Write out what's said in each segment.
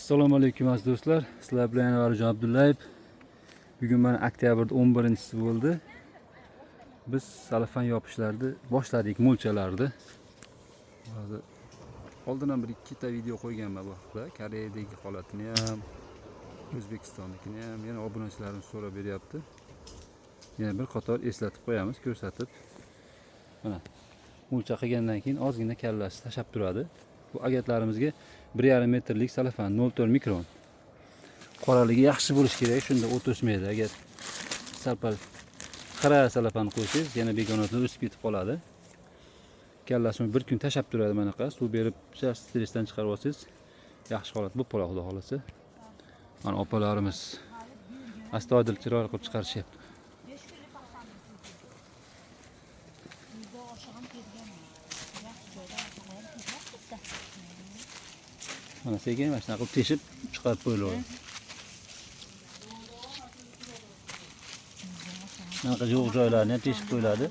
Assalomu alaykum aziz do'stlar. Sizlar bilan yana Valijon Abdullayev. Bugun mana oktyabrda 11-chisi bo'ldi. Biz salafan yopishlarni boshladik, mo'lchalarni. Hozir oldin ham bir ikkita video qo'yganman bu haqda. Koreyadagi holatini ham, O'zbekistonnikini ham yana obunachilarimiz so'rab beryapti. Yana bir qator eslatib qo'yamiz, ko'rsatib. Mana mo'lcha qilgandan keyin ozgina kallasi tashlab turadi. Bu agatlarimizga 1,5 metrlik salafan 0,4 mikron. Qoraligi yaxshi bo'lishi kerak, shunda o't o'smaydi. Agar sal-pal xira salafan qo'ysangiz, yana begonalar o'sib ketib qoladi. Kallasini bir kun tashlab turadi manaqa, suv berib, stressdan chiqarib olsangiz, yaxshi holat bo'lib qoladi, xudo xohlasa. Mana opalarimiz astoydil chiroyli qilib chiqarishyapti. Mana sekin mana shunaqa qilib teshib chiqarib qo'yilaveradi. Bunaqa yo'q joylarni ham teshib qo'yiladi.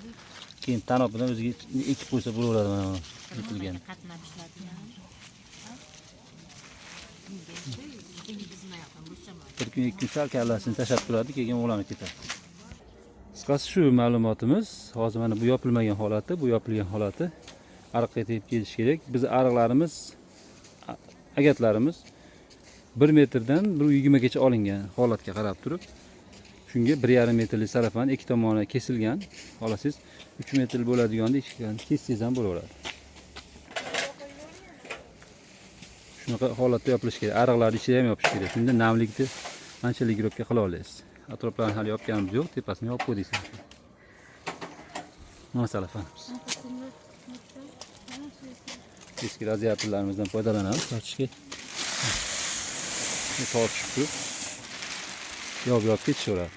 Keyin tanob bilan o'ziga ekib qo'ysa bo'laveradi mana bu yetilgan. Bir kun ikki kun sal kallasini tashlab turadi, keyin ulanib ketadi. Qisqasi shu ma'lumotimiz. Hozir mana bu yopilmagan holati, bu yopilgan holati. Ariqqa tegib kelishi kerak. Biz ariqlarimiz, agatlarimiz 1 metrdan 1,20 gacha olingan holatga qarab turib, shunga 1,5 metrlik salafan ikki tomoni kesilgan. Xohlasangiz 3 metr bo'ladiganda ikki kessangiz ham bo'laveradi. Shunaqa holatda yopilishi kerak. Ariqlarni ichida ham yopish kerak. Shunda namlikni anchalik girovka qila olasiz. Atroflarini hali yopganimiz yo'q, tepasini yopib qo'ydik. Mana salafanimiz. Eski radiatorlarimizdan foydalanamiz tortishga. Tortishib turib, yop-yop ketishaveradi.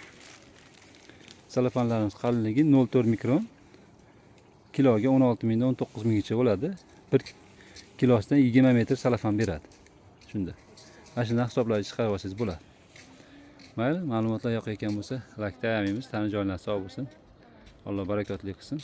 Salafanlarimiz qalinligi 0,4 mikron. Kiloga 16 mingdan 19 minggacha bo'ladi. 1 kilosidan 20 metr salafan beradi. Shunda. Mana shundan hisoblab chiqarib olsangiz bo'ladi. Mayli, ma'lumotlar yoqayotgan bo'lsa, like tayamaymiz. Tani joylar sog' bo'lsin. Alloh barakotli qilsin.